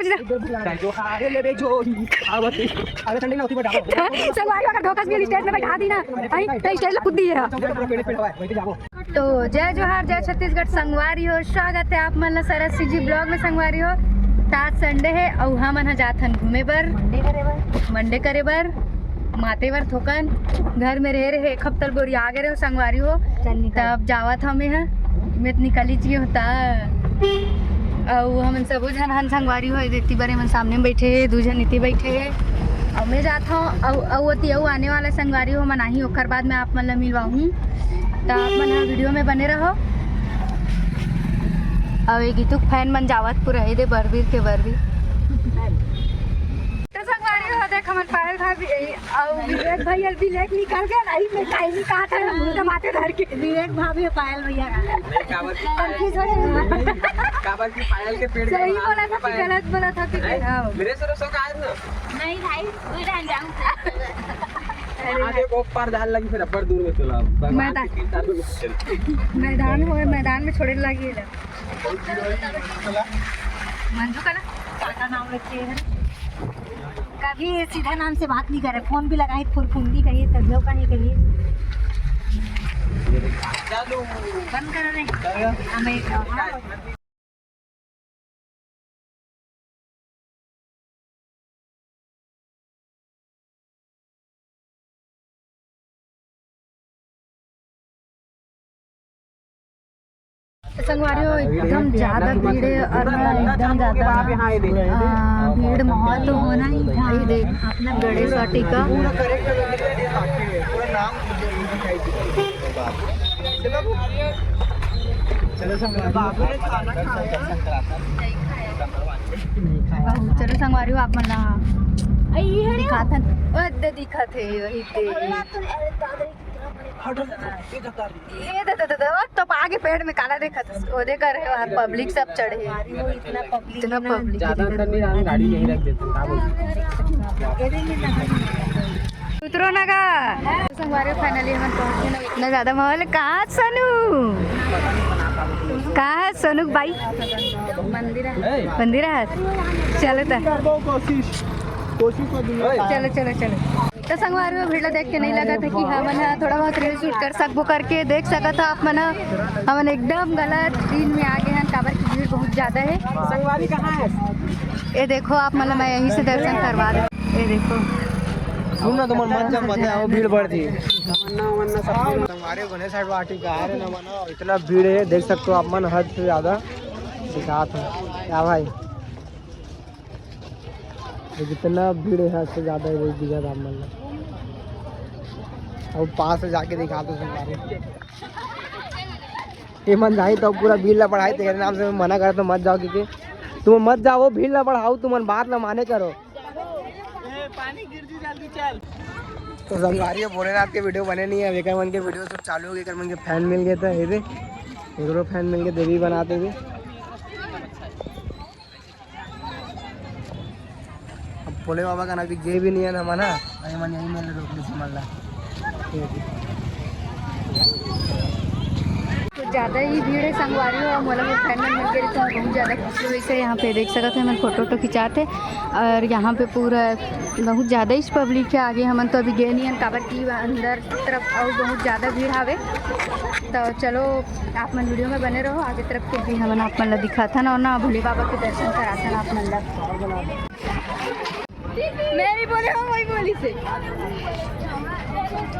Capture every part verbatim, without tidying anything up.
जो हारे लेबे जो आवत। अरे ठंडी ना होती, बता। संगवारी अगर धोखा से स्टेज में बैठा दी ना, भाई, तो स्टेज ला कूद दी है। तो जय जोहार, जय छत्तीसगढ़ संगवारी हो, स्वागत है आप मन ला सरस सी जी ब्लॉग में संगवारी हो। त आज संडे है अउ हमन ह जात हन घूमे बर, मंडे करे बर। मंडे करे बर, माते बर थोकन। घर में रहे रहे एक हफ्ता बोरिया गे रहे हो संगवारी हो। चल निकल। तब जावत हमें ह, मैं तो निकली ची होता। अउ हमन सबो झन हन संगवारी हो, देती बरे मन सामने में बैठे हे, दू झन इति बैठे हे। अउ मैं जात हूँ, अउ अउ ओती अउ आने वाला संगवारी हो मन आही, ओकर बाद मैं आप मन ला मिलवाहूँ। त आप मन ह वीडियो में बने रहो। अउ ये गीतू के फैन मन जावत पूरा हे दे बरबीर के बरबीर। तो संगवारी हो देख हमन पायल भाभी अउ विवेक भाई अभी लेट निकल गए, नहीं मैं काहे नहीं कहा था मुंह दबाते धर के। विवेक भाभी पायल भैया का। नहीं, काबर की पायल, कंफ्यूज हो गए। काबर की पायल के पेड़ के सही बाहर बोला था कि गलत बोला था कि नहीं, हाँ। मेरे से तो शौक आज ना। नहीं भाई, तू जान जाऊँ। अरे आज एक ऊपर धार लगी, फिर अब्बर दूर में चला। भगवान मैदान। की तीन साल में चल। मैदान हो, मैदान में छोड़े लगी है। मंजू का ना? काका नाम रखे हैं। कभी सीधा नाम से बात नहीं करे, फोन भी लगाई, फुरफुंदी कहिए, तभियो का नहीं कहिए। चालू। बंद करो रे। हमें संगवारी हो, एकदम ज्यादा भीड़ है और ना एकदम ज्यादा, हाँ, भीड़ माहौल तो होना ही था। ये देख, गणेश वाटिका। चलो संगवारी हो, आप मन ला दिखात हन। ओ, दे दिखत हे, वही दे। ये दे, दे, दे, दे, ओ, तो आगे पेड़ में काला देखत हस, ओ दे कर हे, वहाँ पब्लिक सब चढ़े हे। इतना पब्लिक। ज्यादा अंदर नहीं, हम गाड़ी यहीं रख देते हैं, क्या बोलते हैं? उतरो ना गा। संगवारी हो, finally हमन पहुंच गए ना। इतना ज्यादा माहौल है। कहाँ सोनू? कहाँ है सोनू भाई? मंदिर है। मंदिर है। चलो त। कोशिश, कोशिश तो दुनिया। चलो, चलो, चलो। तो संगवारी हो, भीड़ ला देख के नहीं लगा था कि हमन ह थोड़ा बहुत रील शूट कर सकबो करके। देख सकत हो आप मन ह, हमन एकदम गलत दिन में आ गए हैं, काबर की भीड़ बहुत ज्यादा है। संगवारी कहाँ है? ये देखो, आप मन ला मैं यहीं से दर्शन करवा दूँ। ये देखो। सुन ना, तुमन मत जाओ, मत जाओ, भीड़ बढ़ थी। संगवारी हो, गणेश वाटिका आ रहे ना, मना, इतना भीड़ है, देख सकते हो आप मन, हद से ज्यादा दिखात है। क्या भाई? ये जितना भीड़ है, हद से ज्यादा है, वही दिखा था मन ला। अब पास से जाके दिखा दो संगवारी। ये मन जाई तो पूरा भीड़ ला बढ़ाई, तेरे नाम से मैं मना करे तो मत जाओ, क्योंकि तुम मत जाओ, भीड़ ला बढ़ाओ, तुमन बात ला माने करो। तो संगवारी, भोलेनाथ के वीडियो बने नहीं है, एकर मन के वीडियो सब चालू हो गए, एकर मन के फैन मिल गए थे, ये दे, एकरो फैन मिल गए, देवी बनाते हुए। अब भोले बाबा का ना भी गे भी नहीं है ना मना, अरे मन यही मेले रोक ली समझ ला। कुछ ज़्यादा ही भीड़ है संगवारी हो, मोला वो फैन मन मिल गए तो बहुत ज़्यादा खुशी हुई से। यहाँ पे देख सकते हैं, हमन फोटो वोटो खिंचाते और यहाँ पे पूरा बहुत ज़्यादा ही पब्लिक है। आगे हमन तो अभी गए नहीं हन, काबर की अंदर तरफ और बहुत ज़्यादा भीड़ हावे। तो चलो, आप मन वीडियो में बने रहो, आगे तरफ के भी हमन आप मन ला दिखाथन और ना भोले बाबा के दर्शन कराथन आप मन ला। मैं नहीं बोले हो, वही बोली से।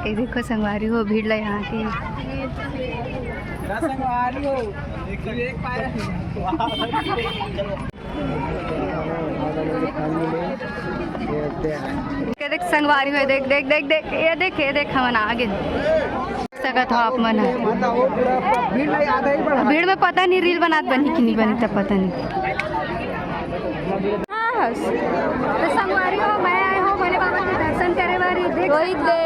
ये देखो संगवारी हो, भीड़ ला यहाँ की। संगवारी हो, एक पाए। ये देख संगवारी हो, देख, देख, देख, देख, ये देख, ये देख, हमन आगे सकत हो आप मन ह। भीड़ में पता नहीं रील बनात बनी कि नहीं बनी, तब पता नहीं। हाँ, हस। तो संगवारी हो, मैं आए हो भोले बाबा के दर्शन करे बारी, देख वही सकत हो। दे।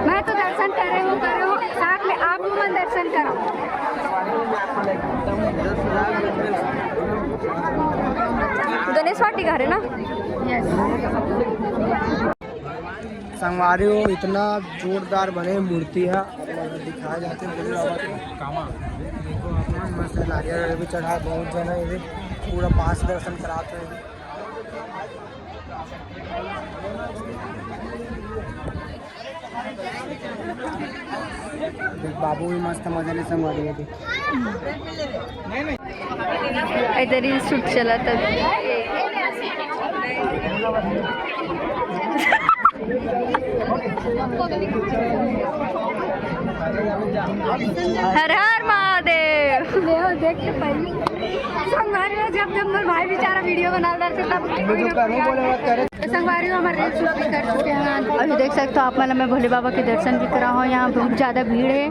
मैं तो दर्शन करे हूँ, करे हूँ, साथ में आप मन दर्शन करो। गणेश वाटिका हरे ना? यस। संगवारी हो, इतना जोरदार बने मूर्ति है, दिखाए जाते हैं भोले बाबा को। देखो, आप मन मस्त नारियल भी चढ़ा, बहुत जन है ये। पूरा पास दर्शन करात हे। देख, बाबू भी मस्त मजा ले संगवारी हे। इधर ही शूट चला था। हर हर महादेव। ले हो, देख के पहले संगवारी हो, जब जब मोर भाई बेचारा वीडियो बना रहा था, तब तो संगवारी हो, हमारे रील शूट भी कर चुके हैं। अभी देख सकते हो आप, मतलब, मैं भोले बाबा के दर्शन भी करा हूँ। यहाँ बहुत ज़्यादा भीड़ है,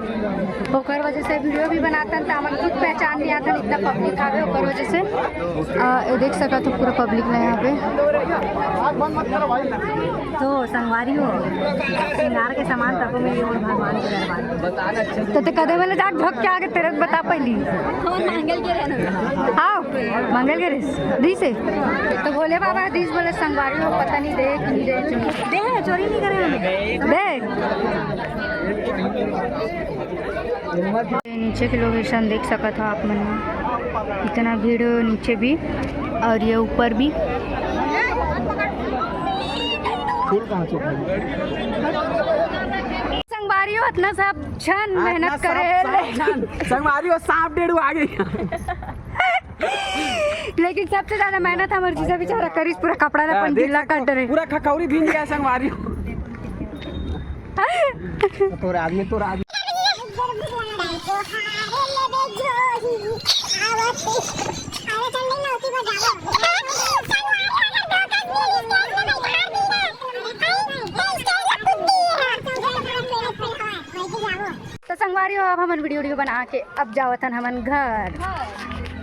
ओकर वजह से वीडियो भी बनाता था, हमन खुद पहचान नहीं आता, इतना पब्लिक आ गया ओकर वजह से। आ, ये देख सकत हो पूरा पब्लिक ना यहाँ पे। तो संगवारी हो, श्रृंगार के सामान तको में ये और भगवान के दरबार। तो ते कदे वाले जाट भग के आगे तेरे बता पहली। और मांगल के रहना। हाँ, मांगल के रिस दी से। तो भोले बाबा दीस बोले संगवारी हो, पता नहीं दे कि नहीं दे। दे, चोरी नहीं करे हमें। दे। नीचे के लोकेशन देख सकत हो आप मन ह, इतना भीड़ हो नीचे भी और ये ऊपर भी। फूल कहाँ से उठाई? संगवारी हो, इतना सब झन हाँ, मेहनत इतना करे सांप, हे। सांप, सांप। संगवारी हो, सांप डेढ़ आ गई। लेकिन सबसे ज्यादा मेहनत हमर जीजा बेचारा करिस, पूरा कपड़ा ला हाँ, अपन देख ढीला सकते कर हो, डरे। पूरा खखौरी भींज गया संगवारी हो। तोर आदमी, तोर आदमी। तो संगवारी हो, अब हमन वीडियो वीडियो बना के अब जावत हन हमन घर।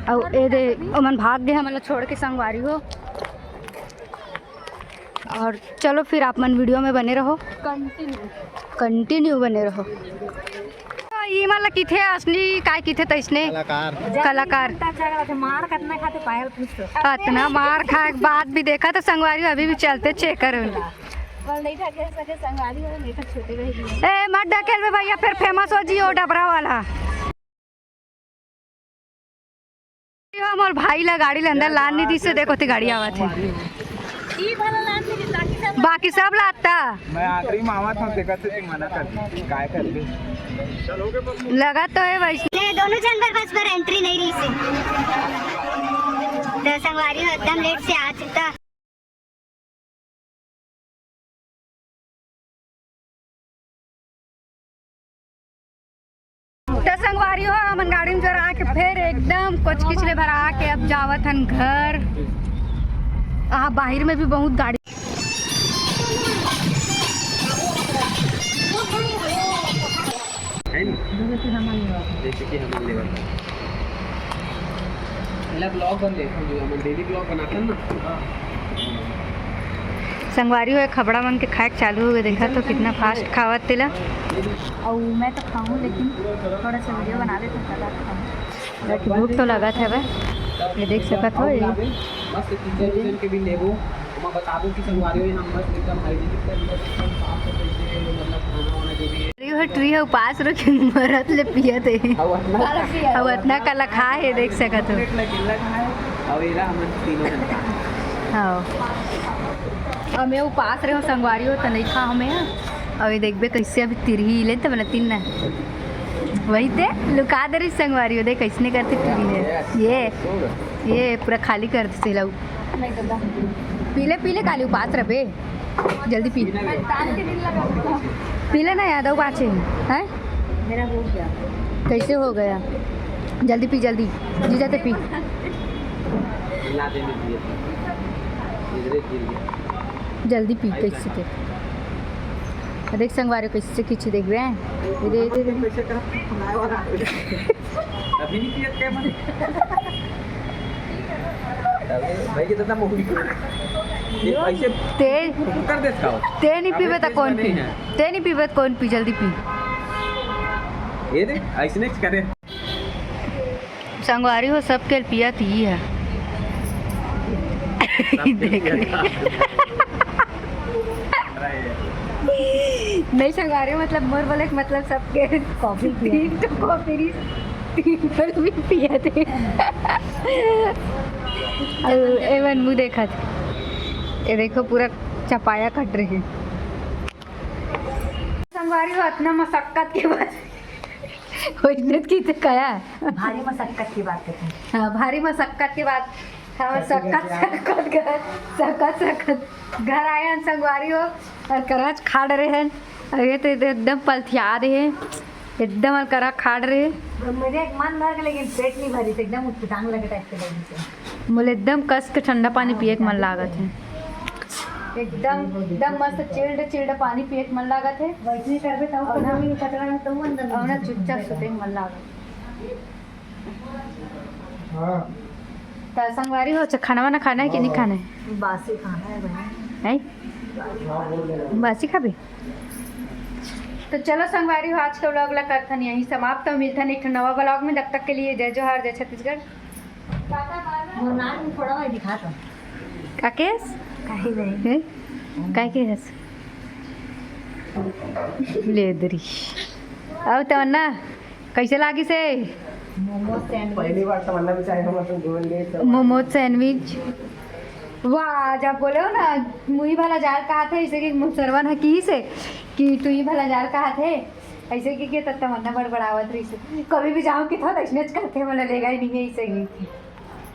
अउ ए दे, ओमन भाग गे हमन ला छोड़ के संगवारी हो। और चलो फिर आप मन वीडियो में बने रहो, कंटिन्यू। कंटिन्यू बने रहो। तो ई मन ला किथे असली काय किथे तइसने कलाकार। कलाकार। मार कतना खाते पायल पूछ तो। अतना मार खाए के बाद भी देखा तो संगवारी अभी भी चलते चेक करो। बोल नहीं था, कह सके संगवारी हो, नहीं तो छोटे रह गए। ए, मत ढकेल बे भैया, फिर फेमस हो जियो डबरा वाला। हमर भाई ला गाड़ी ले अंदर लान नहीं दिसे, देखो ते गाड़ी आवत हे। ई भला लान नहीं दिस, बाकी सब बाकी सब लाता। मैं आखिरी में आवत हूँ, देखत हे, मना कर दे, काय कर दे। लगा तो है वैसे। ये दोनों जन बर बस बर एंट्री नहीं रही से। तो संगवारी हो एकदम लेट से आ चुका। तो संगवारी हो, हमन गाड़ी में जोर आके फिर एकदम कोचकिच ले भरा के अब जावत हन घर। आ, बाहर में भी बहुत गाड़ी। है नी? जैसे कि हमन लेवत। पहला ब्लॉग बन देखो, जो हमन डेली ब्लॉग बनाथन ना। संगवारी हो, खबड़ा मन के खाए के चालू हो गए, देखा तो कितना फास्ट खावत तेला। अउ मैं तो खाऊं, लेकिन थोड़ा सा वीडियो बना लेते हैं, तब आप खाऊं। भूख तो लगत हवे, ये देख सकत हो, ये मस्त किचन विचन के भी लेबो। ओमा बताबो कि संगवारी हो, हम मस्त एकदम हाइजीनिक तरीका से एकदम साफ सफाई से, मतलब, खाना वाना जो भी है। ये ट्री है, उपास रखे मरत ले पियत हे। अउ अतना अउ अतना कला खा हे, देख सकत हो। प्लेट लगे लगा है। अउ एला हमन तीनों जन खा। हाँ। अब मैं उपास रहे हो संगवारी हो, त नहीं खा हमें। अउ ये देखबे कैसे अभी तिरही ले त बना तीन ना। वही ते लुका दे रही संगवारी हो, देख कैसने करते तिरही है। ये, ये पूरा खाली कर दे सेला। पीले, पीले काली उपास रहे। जल्दी पी। पी लेना यादव पाछे, हैं? मेरा हो गया। कैसे हो गया? जल्दी पी, जल्दी। जीजा ते पी। जल्दी पी, कैसे ते। देख संगवारी हो, कैसे खींची देखबे। ये दे, दे, दे। अभी नहीं पियत क्या मन? अबे, भाई के दादा मोहरी। ये पैसे ते, कर दे इसका। ते नहीं पीबे तो कौन पी? ते नहीं पीबे तो कौन पी? जल्दी पी। ये दे, ऐसने करे। संगवारी हो, सबके पियत ही है। देख। नहीं संगवारी, मतलब मोर बोले के मतलब सबके कॉफी पिया। तीन तो कॉफी रही, तीन पर भी पिया थे। अउ एमन मुँह देखत, ये देखो पूरा चपाया कट रहे। संगवारी हो, अतना मशक्कत के बाद वैष्णव की तो कया। भारी मशक्कत के बाद कहते हैं। हाँ, भारी मशक्कत के बाद। हाँ, सक्कत सक्कत घर, सक्कत सक्कत घर आए हन संगवारी हो, अउ करच खाड़ रहे हन। अउ ये तो एकदम पलथिया रहे, एकदम अलकरा खाड़ रहे। मेरे एक मन भर के, लेकिन पेट नहीं भरी, तो एकदम उटपटांग लगे टाइप के लगी से। मोला एकदम कस के ठंडा पानी पिए के मन लागत हे। एकदम, एकदम मस्त चिल्ड चिल्ड पानी पिए के मन लागत हे। वैसे ही करबे तब अउ ना, कचरा में तो अंदर अउ ना चुपचाप सुते के मन लागत। हाँ। त संगवारी हो, अच्छा, खाना वाना खाना है कि नहीं खाना है? बासी खाना है भाई। नहीं, बासी खाबे? तो चलो संगवारी हो, आज का व्लॉग ला करथन यहीं समाप्त। तो मिलथन एक ठो नवा व्लॉग में, तब तक के लिए जय जोहार, जय छत्तीसगढ़। वो नाक में फोड़ा हुआ दिखा तो। काकेश? काहे नहीं? हैं? काय के हस? लेदरी। अब तो ना, कैसे लागिस हे? मोमो सैंडविच। पहली बार तमन्ना भी चाहे हम अपन जीवन में तो मोमो सैंडविच। वाह, जब बोले हो ना, मुही भला जार कहा थे, इसे कि मुसरवन है की से कि तू ही भला जार कहा थे, ऐसे कि के तब तमन्ना बड़बड़ावत रही से। कभी भी जाऊँ कि था, तो इसने करते वाला लेगा ही नहीं है, इसे ही।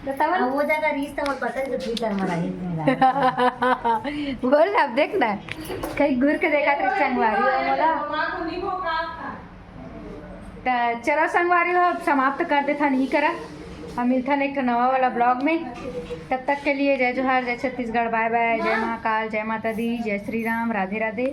तो तमन अब वो ज्यादा रीस तो मोर पता है, जो Twitter में रही। बोल ना, अब देख ना, कहीं घूर के देखा तो संगवारी हो मोला। त चलो संगवारी हो, अब समाप्त कर देथन ही करा। हम मिलथन एक ठो नवा वाला व्लॉग में। तब तक के लिए जय जोहार, जय छत्तीसगढ़, बाय बाय, जय महाकाल, जय माता दी, जय श्री राम, राधे राधे।